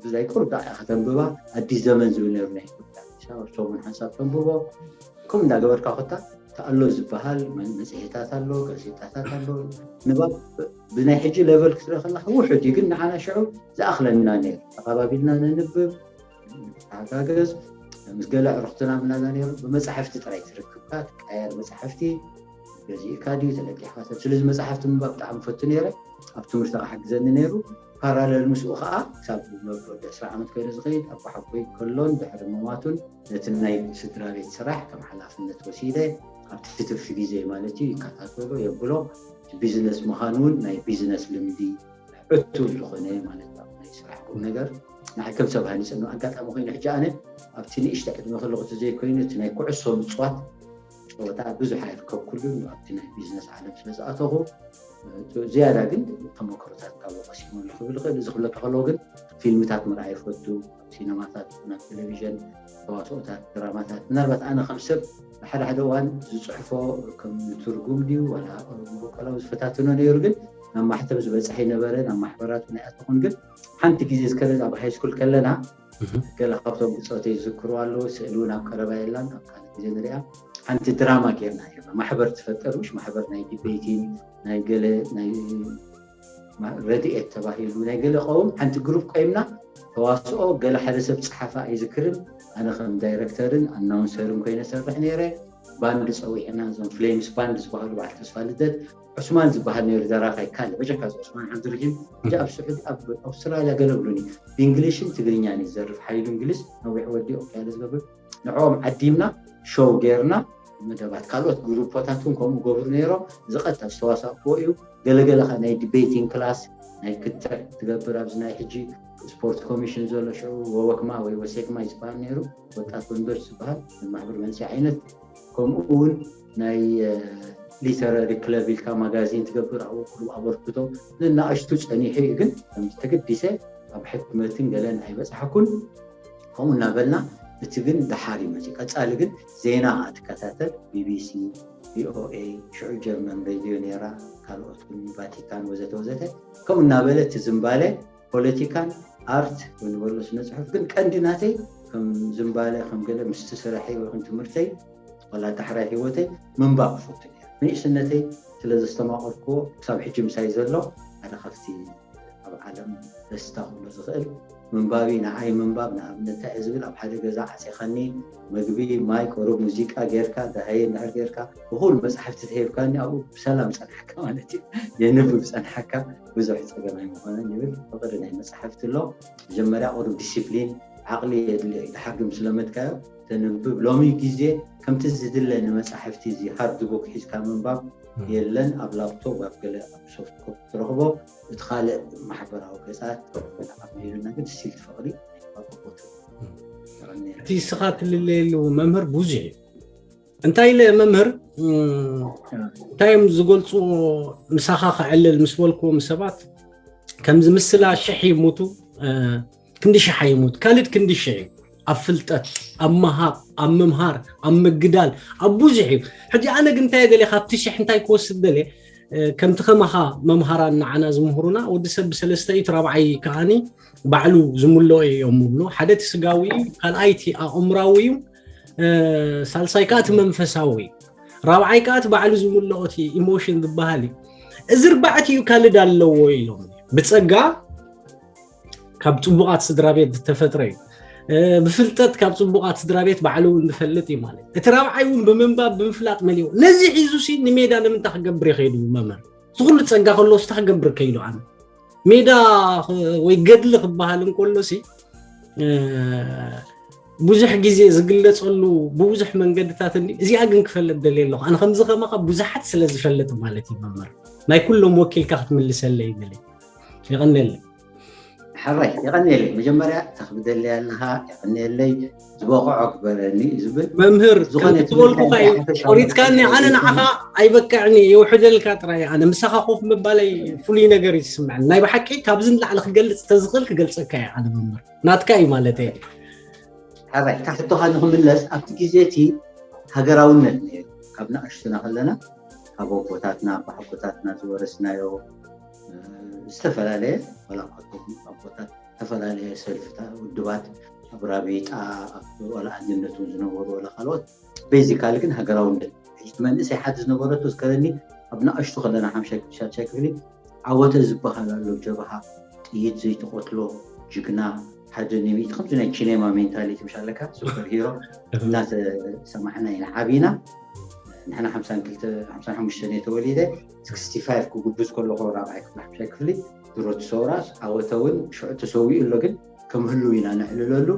ብዛይ ቁርብ ደኣ ከተንብባ ኣዲስ ዘመን ዝብል ነይሩ ናይ ኢትዮጵያ ኣዲስ ኣበባ ሰሙን ሓንሳብ ተንብቦ ከምኡ እንዳገበርካ ኮታ ተኣሎ ዝበሃል መን- መጽሔታት ኣሎ ጋዜጣታት ኣሎ ንባብ ብናይ ሕጂ ሌቨል ክትርኢ ከለካ ውሑድ እዩ ግን ንዓና ሽዑ ዝኣኽለና ነይሩ ተኻባቢልና ነንብብ ተሓጋገዝ ምስ ገለ ዕሩኽትና ምናዛ ነይሩ ብመጻሕፍቲ ጥራይ ትርክብካ ትቀያየር መጻሕፍቲ ገዚእካ ድዩ ተለቂሕካ ሰብ ስለዚ መጻሕፍቲ ምንባብ ብጣዕሚ ፈቱ ነይረ ኣብ ትምህርቲ ክሓግዘኒ ነይሩ ፓራለል ምስኡ ከዓ ክሳብ መበል ዕስራ ዓመት ኮይኑ ዝኸይድ ኣቦሓጎይ ከሎን ድሕሪ መማቱን ነቲ ናይ ስድራ ቤት ስራሕ ከም ሓላፍነት ወሲደ ኣብቲ ትርፊ ግዜ ማለት እዩ ይከታተሎ የብሎ እቲ ቢዝነስ ምዃኑ እውን ናይ ቢዝነስ ልምዲ ዕቱብ ዝኾነ ማለት ኣብ ናይ ስራሕ ቁም ነገር ንዓይ ከም ሰብ ሃኒፀኒ ኣጋጣሚ ኮይኑ ሕጂ ኣነ ኣብቲ ንእሽተ ዕድመ ከለኹ እቲ ዘይኮይኑ እቲ ናይ ኩዕሶ ምፅዋት ጨወታ ብዙሕ ኣይርከብኩሉን ኣብቲ ናይ ቢዝነስ ዓለም ስለ ዝኣተኹ ዝያዳ ግን ተመክሮታት ካብ ቀሲመሉ ክብል ይኽእል እዚ ክብለካ ከለዎ ግን ፊልምታት ምርኣይ ይፈቱ ኣብ ሲነማታት ናብ ቴሌቪዥን ተዋስኦታት ድራማታት ምናልባት ኣነ ከም ሰብ ሓደ ሓደ እዋን ዝፅሕፎ ከም ትርጉም ድዩ ዋላ ኦሮሞ በቀላዊ ዝፈታትኖ ነይሩ ግን ናብ ማሕተም ዝበፅሐ ይነበረ፣ ናብ ማሕበራት ናይ ኣተኹን። ግን ሓንቲ ግዜ ዝከለና ኣብ ሃይ ስኩል ከለና ገለ ካብቶም ብፆተይ ዝዝክሩ ኣለዉ። ስእሊ እውን ኣብ ቀረባ የላን፣ ኣብ ካልእ ግዜ ንሪኣ። ሓንቲ ድራማ ጌርና ጌርና ማሕበር ትፈጠር፣ ምሽ ማሕበር ናይ ዲቤቲን ናይ ገለ ናይ ማ- ረድኤት ተባሂሉ ናይ ገለ ቀውም ሓንቲ ግሩፕ ቆይምና ተዋስኦ። ገለ ሓደ ሰብ ፀሓፋ ኣይዝክርን፣ ኣነ ከም ዳይረክተርን ኣናውንሰርን ኮይነ ሰርሕ ነይረ። ባንድ ፀዊዕና፣ እዞም ፍሌምስ ባንድ ዝበሃሉ በዓል ተስፋ ልደት ዑስማን ዝበሃል ነይሩ ደራፋይ ካልእ በጀካ እዚ ዑስማን ዓብድርሂም። እዚ ኣብ ስዑድ ኣብ ኣውስትራልያ ገለ ብሉኒ ብእንግሊሽን ትግርኛን እዩ ዝዘርፍ። ሓይሉ እንግሊዝ ነዊሕ ወዲ ኦክያለ ዝገብር ንዕኦም ዓዲምና ሾው ጌርና መደባት ካልኦት ግሩፖታት እውን ከምኡ ገብሩ ነይሮም። እዚ ቀጥታ ዝተዋሳእክዎ እዩ። ገለገለ ከ ናይ ዲቤቲንግ ክላስ ናይ ክትዕ ትገብር ኣብዚ ናይ ሕጂ ስፖርት ኮሚሽን ዘሎ ሽዑ ወወክማ ወይ ወሴክማ ዝበሃል ነይሩ፣ ወጣት ወንዶች ዝበሃል ማሕበር መንስያ ዓይነት። ከምኡ እውን ናይ ሊተራሪ ክለብ ኢልካ ማጋዚን ትገብር ኣብኡ ቁሩብ ኣበርክቶ ንናእሽቱ ጸኒሑ እዩ። ግን ከምዚ ተገዲሰ ኣብ ሕትመትን ገለን ኣይበጻሕኩን። ከምኡ እናበልና እቲ ግን ደሓር ይመጽእ። ቀጻሊ ግን ዜና ትከታተል፣ ቢቢሲ፣ ቪኦኤ፣ ሽዑ ጀርመን ሬድዮ ነይራ፣ ካልኦት እውን ቫቲካን ወዘተ ወዘተ። ከምኡ እናበለ እቲ ዝምባለ ፖለቲካን ኣርት ወይ ንበሎ ስነ ጽሑፍ ግን ቀንዲ ናተይ ከም ዝምባለ ከም ገለ ምስቲ ስራሐይ ወይ ከም ትምህርተይ ወላ ዳሕራይ ህይወተይ ምንባብ ክፈቱ ነይረ። ንእስነተይ ስለ ዘስተማቐርክዎ ክሳብ ሕጂ ምሳይ ዘሎ ሓደ ካብቲ ኣብ ዓለም ደስታ ክብሎ ዝኽእል ምንባቢ ንዓይ ምንባብ ንኣብነት እንታይ ዝብል ኣብ ሓደ ገዛ ዓፂኸኒ ምግቢ ማይ ቆሩብ ሙዚቃ ጌርካ ደሃየ እንድሕር ጌርካ ብኩሉ መፅሓፍቲ ተሂብካኒ ኣብኡ ብሰላም ፀንሓካ ማለት እዩ። የንብብ ፀንሓካ ብዙሕ ፀገም ኣይምኾነን ይብል። ፍቕሪ ናይ መፅሓፍቲ ኣሎ። መጀመርያ ቁሩብ ዲሲፕሊን ዓቕሊ የድልዮ እዩ። ድሓር ግን ምስ ለመድካዮ ተንብብ። ሎሚ ግዜ ከምቲ ዝድለ ንመጻሕፍቲ እዚ ሃርድ ቡክ ሒዝካ ምንባብ የለን። ኣብ ላፕቶፕ ኣብ ገለ ኣብ ሶፍት ኮፒ ትረኽቦ። እቲ ካልእ ማሕበራዊ ገጻት ኣቢሉና ግን ስቲል ትፈቕሪ ኣቅርቦት እቲ ስኻ ትልለየሉ መምህር ብዙሕ እዩ። እንታይ ኢለ መምህር እንታይ እዮም ዝገልፅዎ? ምሳኻ ክዕልል ምስ በልክዎም ሰባት ከምዚ ምስላ ሽሕ ይሙቱ ክንዲ ሽሕ ኣይሙት ካልድ ክንዲ ሽሕ እዩ። ኣብ ፍልጠት ኣብ ምሃብ ኣብ ምምሃር ኣብ ምግዳል ኣብ ብዙሕ እዩ። ሕጂ ኣነ ግን እንታይ ደልየ ካብቲ ሽሕ እንታይ ክወስድ ደልየ ከምቲ ከማኻ መምሃራን ንዓና ዝምህሩና ወዲ ሰብ ብሰለስተ እዩ። እቲ ራብዓይ ከዓኒ ባዕሉ ዝምልኦ እዮም ይብሉ። ሓደ እቲ ስጋዊ እዩ፣ ካልኣይ እቲ ኣእምራዊ እዩ፣ ሳልሳይ ከዓ እቲ መንፈሳዊ እዩ፣ ራብዓይ ከዓ እቲ ባዕሉ ዝምልኦ እቲ ኢሞሽን ዝበሃል እዩ። እዚ ርባዕቲኡ ካልድ ኣለዎ ኢሎም ብፀጋ ካብ ፅቡቓት ስድራ ቤት ዝተፈጥረ እዩ። ብፍልጠት ካብ ፅቡቓት ስድራ ቤት ባዕሉ እውን ዝፈልጥ እዩ ማለት እቲ ራብዓይ እውን ብምንባብ ብምፍላጥ መሊኡ ነዚ ሒዙ ሲ ንሜዳ ንምንታይ ክገብር ይኸይዱ መምህር? ዝኩሉ ፀጋ ከሎ ስታ ክገብር ከይሉ ኣነ ሜዳ ወይ ገድሊ ክበሃል እንከሎ ሲ ብዙሕ ግዜ ዝግለፀሉ ብብዙሕ መንገድታት እንዲ እዚኣ ግን ክፈልጥ ደልየ ኣለኹ ኣነ ከምዚ ከማካ ብዙሓት ስለ ዝፈልጥ ማለት እዩ መምህር ናይ ኩሎም ወኪልካ ክትምልሰለይ ይብል ይቐንል ሓራይ የቐንየለይ መጀመርያ ተኽብደለይ ኣለኻ የቐንየለይ ዝበቕዖ ክበረኒ ዝብል መምህር ዝበልኩካ እዩ ቆሪትካኒ ኣነ ንዓኻ ኣይበቅዕኒ የውሕደልካ ጥራይ ኣነ ምሳኻ ኮፍ ምባለይ ፍሉይ ነገር እዩ ዝስምዐኒ ናይ ብሓቂ ካብዚ ንላዕሊ ክገልፅ ተዝኽእል ክገልፀካ እየ ኣነ መምህር ናትካ እዩ ማለት እየ ሓራይ ካብ ሕቶኻ ንክምለስ ኣብቲ ግዜ እቲ ሃገራውነት ነይሩ ካብ ንኣሽቱና ከለና ካብ ኣቦታትና ኣቦሓጎታትና ዝወረስናዮ ዝተፈላለየ ወላ ኣቦታት ዝተፈላለየ ሰልፍታት ውድባት ኣብ ራቢጣ ወላ ኣንድነቱን ዝነበሩ ወላ ካልኦት ቤዚካሊ ግን ሃገራውነት መንእሰይ ሓደ ዝነበረቱ ዝከረኒ ኣብ ንኣሽቱ ከለና ሓምሻይ ክፍሊ ሻድሻይ ክፍሊ ዓወተ ዝበሃል ኣሎ ጀብሃ ጥይት ዘይትቆትሎ ጅግና ሓደ ንሚእቲ ከምዚ ናይ ቺኔማ ሜንታሊቲ ምሽ ኣለካ ሱፐር ሂሮ እናተሰማዕና ኢና ዓብና ንሕና ሓምሳን ክልተ ሓምሳን ሓሙሽተን እየ ተወሊደ ስክስቲ ፋይቭ ክጉብዝ ከለኹ ራብዓይ ክፍሊ ሓምሻይ ክፍሊ ድሮ ትሰውራ ዓወተ እውን ሽዑ ተሰዊኡ ኣሎ ግን ከም ህልው ኢና ነዕልለሉ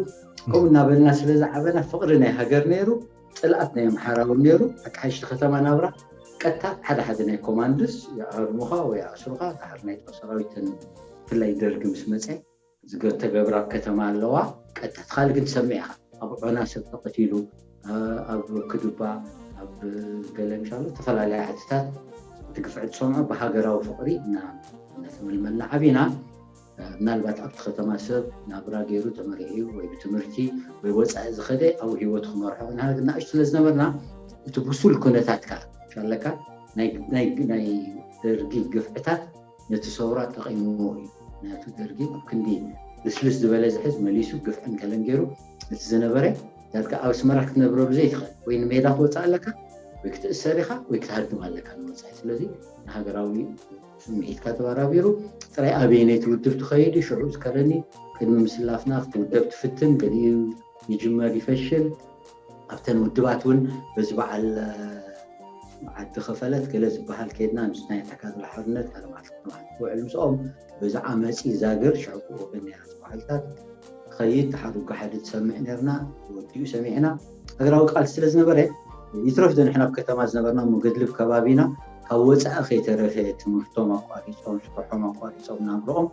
ከምኡ እናበልና ስለ ዝዓበና ፍቕሪ ናይ ሃገር ነይሩ ፅልኣት ናይ ኣምሓራ እውን ነይሩ ኣቃሓሽቲ ከተማ ናብራ ቀጥታ ሓደ ሓደ ናይ ኮማንድስ የኣርሙኻ ወይ ኣስሩኻ ዳሕር ናይ ጦር ሰራዊት ብፍላይ ደርጊ ምስ መፀ ዝተገብራ ከተማ ኣለዋ ቀጥታ ትኻል ግን ትሰምዕ ኢኻ ኣብ ዖና ሰብ ተቐቲሉ ኣብ ክዱባ ኣብ ገለ ምሻሉ ዝተፈላለዩ ዓድታት እቲ ግፍዒ ትሰምዖ ብሃገራዊ ፍቕሪ እናተመልመልና ዓቢና ምናልባት ኣብቲ ከተማ ሰብ ናብራ ገይሩ ተመሪዒ ወይ ብትምህርቲ ወይ ወፃኢ ዝኸደ ኣብ ህይወቱ ክመርሖ ንሃለት ናእሽቱ ስለ ዝነበርና እቲ ብሱል ኩነታት ከዓ ሻለካ ናይ ደርጊ ግፍዕታት ነቲ ሰውራ ጠቒምዎ እዩ። ምክንያቱ ደርጊ ኣብ ክንዲ ልስልስ ዝበለ ዝሕዝ መሊሱ ግፍዕን ከለን ገይሩ እቲ ዝነበረ ዳርጋ ኣብ ኣስመራ ክትነብረሉ ዘይትኽእል ወይ ንሜዳ ክወፅእ ኣለካ ወይ ክትእሰር ኢኻ ወይ ክትሃድም ኣለካ ንወፃኢ። ስለዚ ንሃገራዊ ስምዒትካ ተበራቢሩ ጥራይ ኣበየነይቲ ውድብ ትኸይድ እዩ። ሽዑ ዝከረኒ ቅድሚ ምስላፍና ክትውደብ ትፍትን ገሊኡ ይጅመር ይፈሽል። ኣብተን ውድባት እውን በዚ በዓል ዓዲ ከፈለት ገለ ዝበሃል ከይድና ምስ ናይ ተጋድሎ ሓርነት ሓደ መዓልቲ ክውዕል ምስኦም በዚ ዓመፂ ዛግር ሽዕቁ ወገን ነራ ዝበሃልታት ከይድ ተሓዱጋ ሓደ ትሰምዕ ነርና ወዲኡ ሰሚዕና ሃገራዊ ቃልሲ ስለ ዝነበረ ይትረፍ ዶ ንሕና ኣብ ከተማ ዝነበርና መገድሊ ከባቢና ካብ ወፃኢ ከይተረፈ ትምህርቶም ኣቋሪፆም ስርሖም ኣቋሪፆም ናብረኦም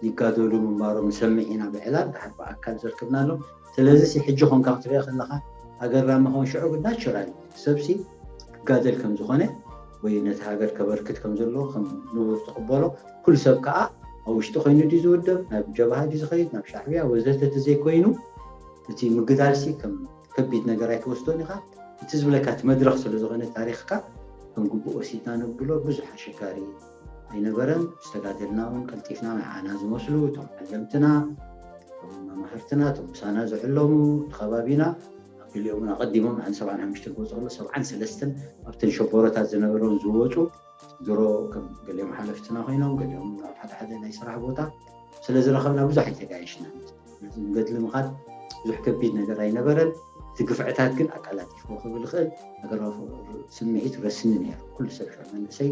ይጋደሉ ምንባሮም ንሰምዕ ኢና ብዕላል ድሓር ብኣካል ዘርክብናሎም ስለዚ ሕጂ ኮንካ ክትሪኦ ከለካ ኣገራሚ ከውን ሽዑ ግን ናቸራል ሰብሲ ክጋደል ከም ዝኾነ ወይ ነቲ ሃገር ከበርክት ከም ዘለዎ ከም ንቡር ትቕበሎ ኩሉ ሰብ ከዓ ኣብ ውሽጢ ኮይኑ ድዩ ዝውደብ ናብ ጀብሃ ድዩ ዝኸይድ ናብ ሻዕብያ ወዘተ ዘይኮይኑ እቲ ምግዳልሲ ከም ከቢድ ነገር ኣይትወስዶን ኢኻ እቲ ዝብለካ እቲ መድረኽ ስለ ዝኾነ ታሪኽካ ከም ግቡእ ወሲድና ነብሎ ብዙሕ ኣሸጋሪ ኣይነበረን ዝተጋደልና እውን ቀልጢፍና ንዓና ዝመስሉ እቶም ዓለምትና እቶም መማህርትና እቶም ምሳና ዝዕለሙ እቲ ከባቢና ኣብ ገሊኦም ኣቐዲሞም ን ሰብዓን ሓሙሽተን ክወፁ ከሎ ሰብዓን ሰለስተን ኣብተን ሸቦሮታት ዝነበረውን ዝወፁ ድሮ ከም ገሊኦም ሓለፍትና ኮይኖም ገሊኦም ኣብ ሓደ ሓደ ናይ ስራሕ ቦታ ስለ ዝረኸብና ብዙሕ ኣይተጋየሽና ንገድሊ ምኻድ ብዙሕ ከቢድ ነገር ኣይነበረን እቲ ግፍዕታት ግን ኣቀላጢፍዎ ክብል ይኽእል ሃገራዊ ስምዒት ረስኒ ነይሩ ኩሉ ሰብ ሽዑ መንእሰይ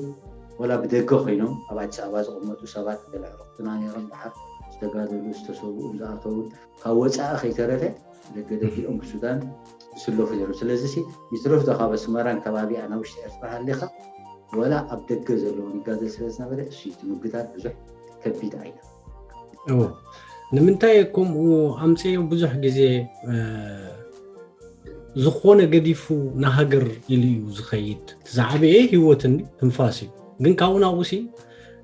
ወላ ብደገ ኮይኖም ኣብ ኣዲስ ኣበባ ዝቕመጡ ሰባት ገለ ዕረፍትና ነይሮም ድሓር ዝተጋደሉ ዝተሰብኡ ዝኣተውን ካብ ወፃኢ ከይተረፈ ደገ ደጊኦም ብሱዳን ዝስለፉ ነይሩ ስለዚ ይትረፍ ዶ ካብ ኣስመራን ከባቢኣ ናብ ውሽጢ ኤርትራ ሃሊኻ ወላ ኣብ ደገ ዘለውን ይጋደል ስለ ዝነበረ እሱ እቲ ምግዳል ብዙሕ ከቢድ ኣይነ እዎ ንምንታይ ከምኡ ኣምፅዮ ብዙሕ ግዜ ዝኾነ ገዲፉ ንሃገር ኢሉ እዩ ዝኸይድ ዝዓበየ ህይወትን ትንፋስ እዩ ግን ካብኡ ናብኡ ሲ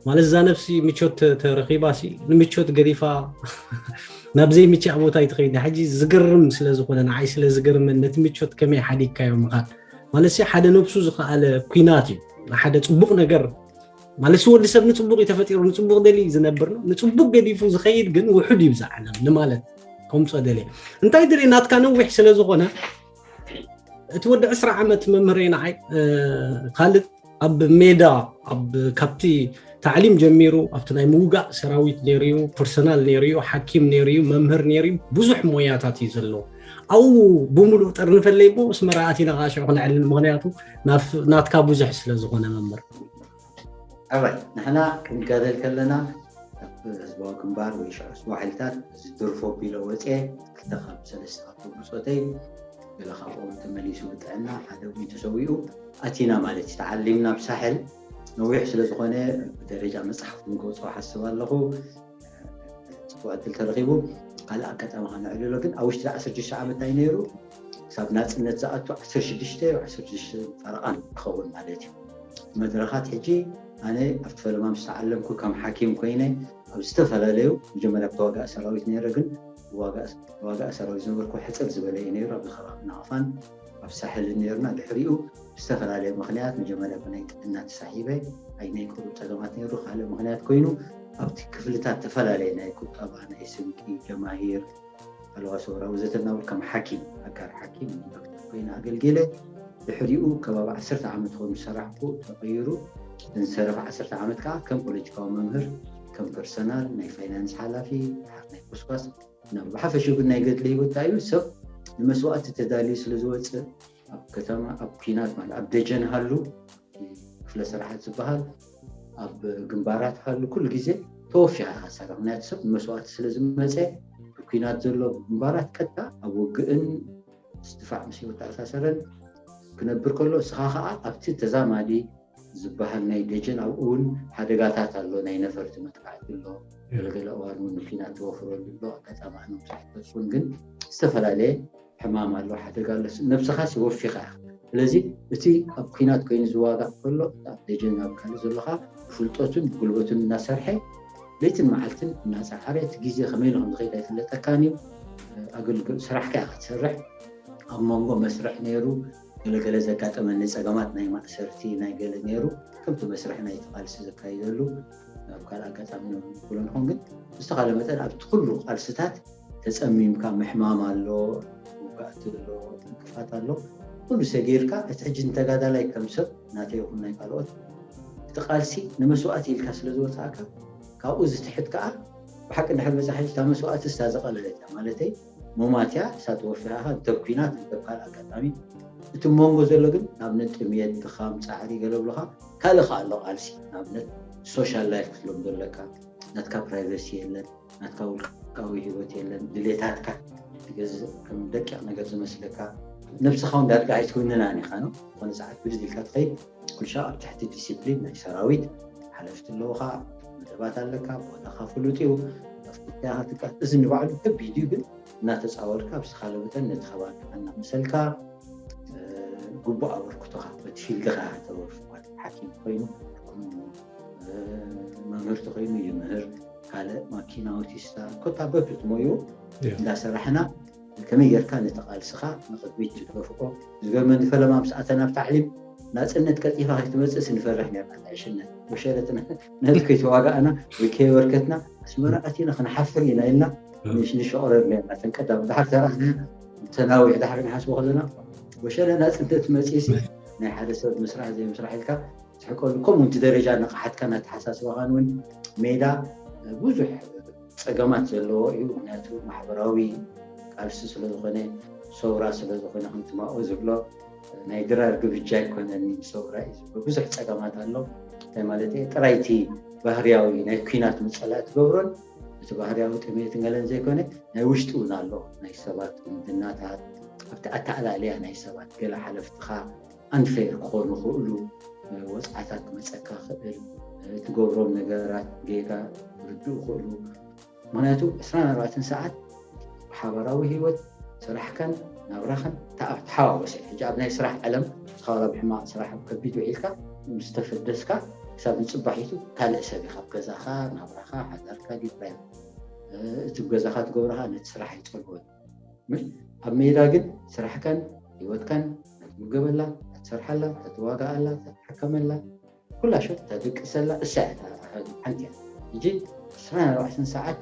ማለት እዛ ነብሲ ምቾት ተረኺባ ሲ ንምቾት ገዲፋ ናብ ዘይምችእ ቦታ ይትኸይድ ሕጂ ዝገርም ስለ ዝኾነ ንዓይ ስለ ዝገርመን ነቲ ምቾት ከመይ ሓዲግካዮ ምኻድ ማለት ሲ ሓደ ነብሱ ዝኸኣለ ኩናት እዩ ንሓደ ፅቡቕ ነገር ማለት ሲ ወዲ ሰብ ንፅቡቕ እዩ ተፈጢሩ ንፅቡቕ ደሊ ዝነብር ነው ንፅቡቕ ገዲፉ ዝኸይድ ግን ውሑድ እዩ ብዛ ዓለም ንማለት ከምፆ ደልየ እንታይ ደልየ ናትካ ነዊሕ ስለ ዝኾነ እቲ ወዲ ዕስራ ዓመት መምህረይ ንዓይ ካልድ ኣብ ሜዳ ኣብ ካብቲ ታዕሊም ጀሚሩ ኣብቲ ናይ ምውጋእ ሰራዊት ነይሩ እዩ ፐርሰናል ነይሩ እዩ ሓኪም ነይሩ እዩ መምህር ነይሩ እዩ ብዙሕ ሞያታት እዩ ዘለዎ ኣብኡ ብምሉእ ጠርንፈለይ ሞ ምስ መራእት ኢና ከዓ ሽዑ ክነዕልን ምክንያቱ ናትካ ብዙሕ ስለ ዝኾነ መምህር ኣባይ ንሕና ክንጋደል ከለና ህዝባዊ ግንባር ወይ ሽዑ ህዝባዊ ሓይልታት ዝድርፎ ቢሎ ወፅኤ ክልተ ካብ ሰለስተ ካብቶም ብፆተይ ገለ ካብኦም ተመሊሱ ብጥዕና ሓደ እውን ተሰዊኡ ኣቲና ማለት እዩ ተዓሊምና ብሳሕል ነዊሕ ስለ ዝኾነ ብደረጃ መፅሓፍ እውን ክወፅኦ ሓስብ ኣለኹ ፅቡቅ ዕድል ተረኺቡ ካልእ ኣጋጣሚ ከነዕልሎ ግን ኣብ ውሽጢ ዓሰርተ ሽዱሽተ ዓመት እንታይ ነይሩ ክሳብ ናፅነት ዝኣቱ ዓሰርተ ሽዱሽተ ዓሰርተ ሽዱሽተ ፈረቓን ክኸውን ማለት እዩ መድረኻት ሕጂ ኣነ ኣብቲ ፈለማ ምስ ተዓለምኩ ከም ሓኪም ኮይነ ኣብ ዝተፈላለዩ መጀመርያ ብተዋጋእ ሰራዊት ነይረ ግን ተዋጋእ ሰራዊት ዝነበርኩ ሕፅር ዝበለ እዩ ነይሩ ኣብዚ ከባቢ ናቕፋን ኣብ ሳሕልን ነይርና ድሕሪኡ ብዝተፈላለየ ምክንያት መጀመርያ ብናይ ጥዕና ተሳሒበ ኣይ ናይ ቁሩብ ፀገማት ነይሩ ካልእ ምክንያት ኮይኑ ኣብቲ ክፍልታት ተፈላለየ ናይ ቁጠባ ናይ ስንቂ ጀማሂር ኣለዋ ሰውራ ወዘተ እናበሉ ከም ሓኪም ኣጋር ሓኪም ዶክተር ኮይነ ኣገልጊለ ድሕሪኡ ከባቢ ዓሰርተ ዓመት ኾኑ ዝሰራሕኩ ተቐይሩ ዝሰረፈ ዓሰርተ ዓመት ከዓ ከም ፖለቲካዊ መምህር ከም ፐርሰናል ናይ ፋይናንስ ሓላፊ ድሓር ናይ ኮስኳስ ናብ ብሓፈሽኡ ግን ናይ ገድሊ ህይወት እንታይ እዩ ሰብ ንመስዋእቲ ተዳልዩ ስለ ዝወፅእ ኣብ ከተማ ኣብ ኩናት ማለት ኣብ ደጀን ሃሉ ክፍለ ስራሓት ዝበሃል ኣብ ግንባራት ሃሉ ኩሉ ግዜ ተወፊኻ ኢኻ ትሰርሕ ምክንያቱ ሰብ ንመስዋእቲ ስለ ዝመፀ ብኩናት ዘሎ ግንባራት ቀጥታ ኣብ ውግእን ምስትፋዕ ምስ ህይወት ተኣሳሰረን ክነብር ከሎ እስኻ ከዓ ኣብቲ ተዛማዲ ዝበሃል ናይ ደጀን ኣብኡ እውን ሓደጋታት ኣሎ ናይ ነፈርቲ መጥቃዕቲ ኣሎ ገለገለ እዋን እውን ኩናት ተወፍረሉ ኣሎ ኣጋጣሚ ኣነ ብዙሕ ኣይፈልጥን ግን ዝተፈላለየ ሕማም ኣሎ ሓደጋ ኣሎ ነብስኻስ ወፊኻ ኢኻ ስለዚ እቲ ኣብ ኩናት ኮይኑ ዝዋጋእ ከሎ ኣብ ደጀን ኣብ ካልእ ዘለኻ ብፍልጠቱን ብጉልበቱን እናሰርሐ ለይትን መዓልትን እናፀዓረ እቲ ግዜ ከመይ ኢሉ ከም ዝኸይድ ኣይፍለጠካን እዩ ኣገልግል ስራሕካ ኢኻ ትሰርሕ ኣብ መንጎ መስርሕ ነይሩ ገለገለ ዘጋጠመኒ ፀገማት ናይ ማእሰርቲ ናይ ገለ ነይሩ ከምቲ መስርሕ ናይቲ ቃልሲ ዘካይደሉ ኣብ ካልእ ኣጋጣሚ ንብሎ ንኾን፣ ግን ብዝተኻለ መጠን ኣብቲ ኩሉ ቃልስታት ተጸሚምካ፣ ምሕማም ኣሎ፣ ውጋእቲ ኣሎ፣ እንቅፋት ኣሎ፣ ኩሉ ሰጊርካ እቲ ሕጂ ንተጋዳላይ ከም ሰብ ናተይ ይኹን ናይ ካልኦት እቲ ቃልሲ ንመስዋእቲ ኢልካ ስለ ዝወጻእካ፣ ካብኡ ዝትሕት ከኣ ብሓቂ እንድሕር በጻሕ ሕጂ እታ መስዋእቲ ስታ ዝቐለለት እያ። ማለተይ ሞማት እያ፣ እሳ ትወፍያ ኢኻ፣ እንተ ኲናት እንተ ካልእ ኣጋጣሚ። እቲ መንጎ ዘሎ ግን ንኣብነት ጥምየት፣ ድኻም፣ ጻዕሪ ገለ ብሎኻ ካልእ ከኣ ኣሎ ቃልሲ። ንኣብነት ሶሻል ላይፍ ክትሎም ዘለካ፣ ናትካ ፕራይቨሲ የለን፣ ናትካ ውልቃዊ ህይወት የለን፣ ድሌታትካ ትገዝእ ከም ደቂቕ ነገር ዝመስለካ፣ ነብስኻ እውን ዳርጋ ኣይትውንናን ኢኻ ነው። ዝኾነ ሰዓት ብድድ ኢልካ ትኸይድ፣ ኩሉ ሻዕ ኣብ ትሕቲ ዲሲፕሊን ናይ ሰራዊት ሓለፍቲ ኣለውኻ፣ መደባት ኣለካ፣ ቦታኻ ፍሉጥ እዩ። ኣፍልጥካ ትካ-፣ እዚ ንባዕሉ ከቢድ እዩ፣ ግን እናተጻወርካ ብዝተኻለ መጠን ነቲ ከባቢኻ እናመሰልካ፣ እ፣ ግቡእ ኣበርክቶኻ በቲ ፊልድኻ ተወፍር። ሓኪም ኮይኑ ሕክም፣ እ፣ መምህርቲ ኮይኑ ይምህር፣ ካልእ ማኪና ኣውቲስታ ኮታ በብት ሞዩ ያ። እንዳሰራሕና ከመይ ጌርካ ነቲ ቃልስኻ ንቕድሚት ትገፍኦ። ዝገርመኒ ፈለማ ምስ ኣተና ኣብ ታዕሊም ናጽነት ቀልጢፋ ከይትመጽእስ ንፈርሕ ኔርና። ዕሽነት ወሸለት ነቲ ከይተዋጋእና ወይ ከየበርከትና ኣስመራ ኣቲና ክንሓፍር ኢና ኢልና ንሽ-፣ ንሸቕረር ኔርና። እተን ቀዳም ድሓር ተራእና ተናዊሕ ድሓር ንሓስቦ ከለና ወሸለ ናጽነት መጽእሲ ናይ ሓደ ሰብ ምስራሕ ዘይምስራሕ ኢልካ ትሕቀሉ። ከምኡ እቲ ደረጃ ንቕሓትካን ኣተሓሳስባኻን እውን ሜዳ ብዙሕ ጸገማት ዘለዎ እዩ። ምክንያቱ ማሕበራዊ ቃልሲ ስለ ዝኾነ፣ ሰውራ ስለ ዝኾነ፣ ከምቲ ማኦ ዝብሎ ናይ ድራር ግብጃ ኣይኮነን፣ ሰውራ እዩ ዝብሎ። ብዙሕ ጸገማት ኣሎ። እንታይ ማለት እየ? ጥራይ እቲ ባህርያዊ ናይ ኲናት ምጸላእ ትገብሮን እቲ ባህርያዊ ጥሜትን ገለን ዘይኮነ፣ ናይ ውሽጢ እውን ኣሎ። ናይ ሰባት ዝምድናታት፣ ኣብቲ ኣተኣላልያ ናይ ሰባት፣ ገለ ሓለፍትኻ ኣንፌር ክኾኑ ይኽእሉ፣ እ፣ ወጽዓታት ክመጸካ ክእል፣ እ፣ ትገብሮም ነገራት ጌጋ ክርድኡ ይኽእሉ። ምክንያቱ ዕስራን ኣርባዕተን ሰዓት ሓባራዊ ህይወት፣ ስራሕካን ናብራኻን ተኣ-፣ ተሓዋወሰ። ሕጂ ኣብ ናይ ስራሕ ዓለም ንስኻ ዋላ ብሕማቕ ስራሕ ኣብ ከቢድ ውዒልካ ምስ ተፈደስካ ክሳብ ንጽባሒቱ ካልእ ሰብ ኢኻ። ኣብ ገዛኻ፣ ናብራኻ፣ ሓዳርካ ድዩ ፕራይቨት፣ እ፣ እቲ ኣብ ገዛኻ ትገብረኻ ነቲ ስራሕ ኣይጸልዎን። ምን ኣብ ሜዳ ግን ስራሕካን ህይወትካን ትምገበላ፣ ትሰርሓላ፣ ተተዋጋኣላ፣ ትሕከመላ፣ ኩላ ሸው ተድቅሰላ እሳ እያ እታ ሓንቲ እያ። ሕጂ ዕስራን ኣርባዕተን ሰዓት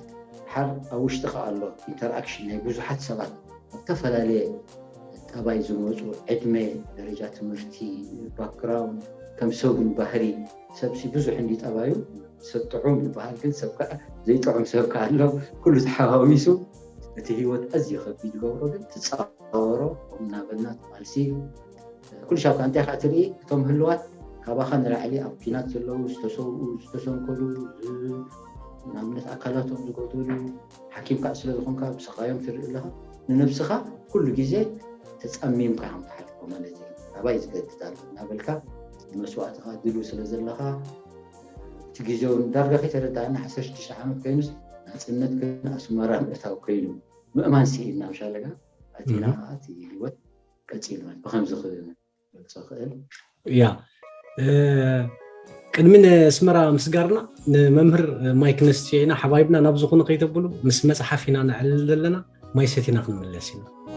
ሓር ኣብ ውሽጥኻ ኣሎ ኢንተርኣክሽን ናይ ብዙሓት ሰባት ኣብ ዝተፈላለየ ጠባይ ዝመፁ፣ ዕድመ፣ ደረጃ ትምህርቲ፣ ባክግራውንድ፣ ከም ሰብን ባህሪ፣ ሰብሲ ብዙሕ እንዲ ጠባዩ ሰብ ጥዑም ይበሃል፣ ግን ሰብ ከዓ ዘይጥዑም ሰብ ከዓ ኣሎ። ኩሉ ተሓዋዊሱ እቲ ህይወት ኣዝዩ ከቢድ ይገብሮ። ግን ትፃወሮ እናበልና ትቃልሲ ኩሉ ሻብ ከዓ እንታይ ከዓ ትርኢ፣ እቶም ህልዋት ካባኻ ንላዕሊ ኣብ ኲናት ዘለዉ፣ ዝተሰውኡ፣ ዝተሰንከሉ፣ ዝ-፣ ንኣብነት ኣካላቶም ዝጎደሉ፣ ሓኪም ከዓ ስለ ዝኾንካ ብስቓዮም ትርኢ ኣለኻ። ንነብስኻ ኩሉ ግዜ ተጸሚምካ ከም ትሓልፎ ማለት እዩ። ኣባይ ዝገድድ ኣሎ እናበልካ መስዋእትኻ ድሉ ስለ ዘለኻ፣ እቲ ግዜ እውን ዳርጋ ከይተረዳእና ዓሰርተ ሽዱሽተ ዓመት ኮይኑስ ናጽነት ኮይኑ ኣስመራ ምእታው ኮይኑ ምእማን ስኢልና፣ ኣብ ሻለጋ ኣቲና እህ። ከዓ እቲ ህይወት ቀጺሉ ማለት ብኸምዚ ክገልጾ ክእል። ያ እ፣ ቅድሚ ንስመራ ምስጋርና ንመምህር ማይክ ነስትዮ ኢና ሓባይብና ናብ ዝኾነ ከይተብሉ ምስ መፅሓፍ ኢና ነዕልል ዘለና። ማይ ሰቲና ክንምለስ ኢና።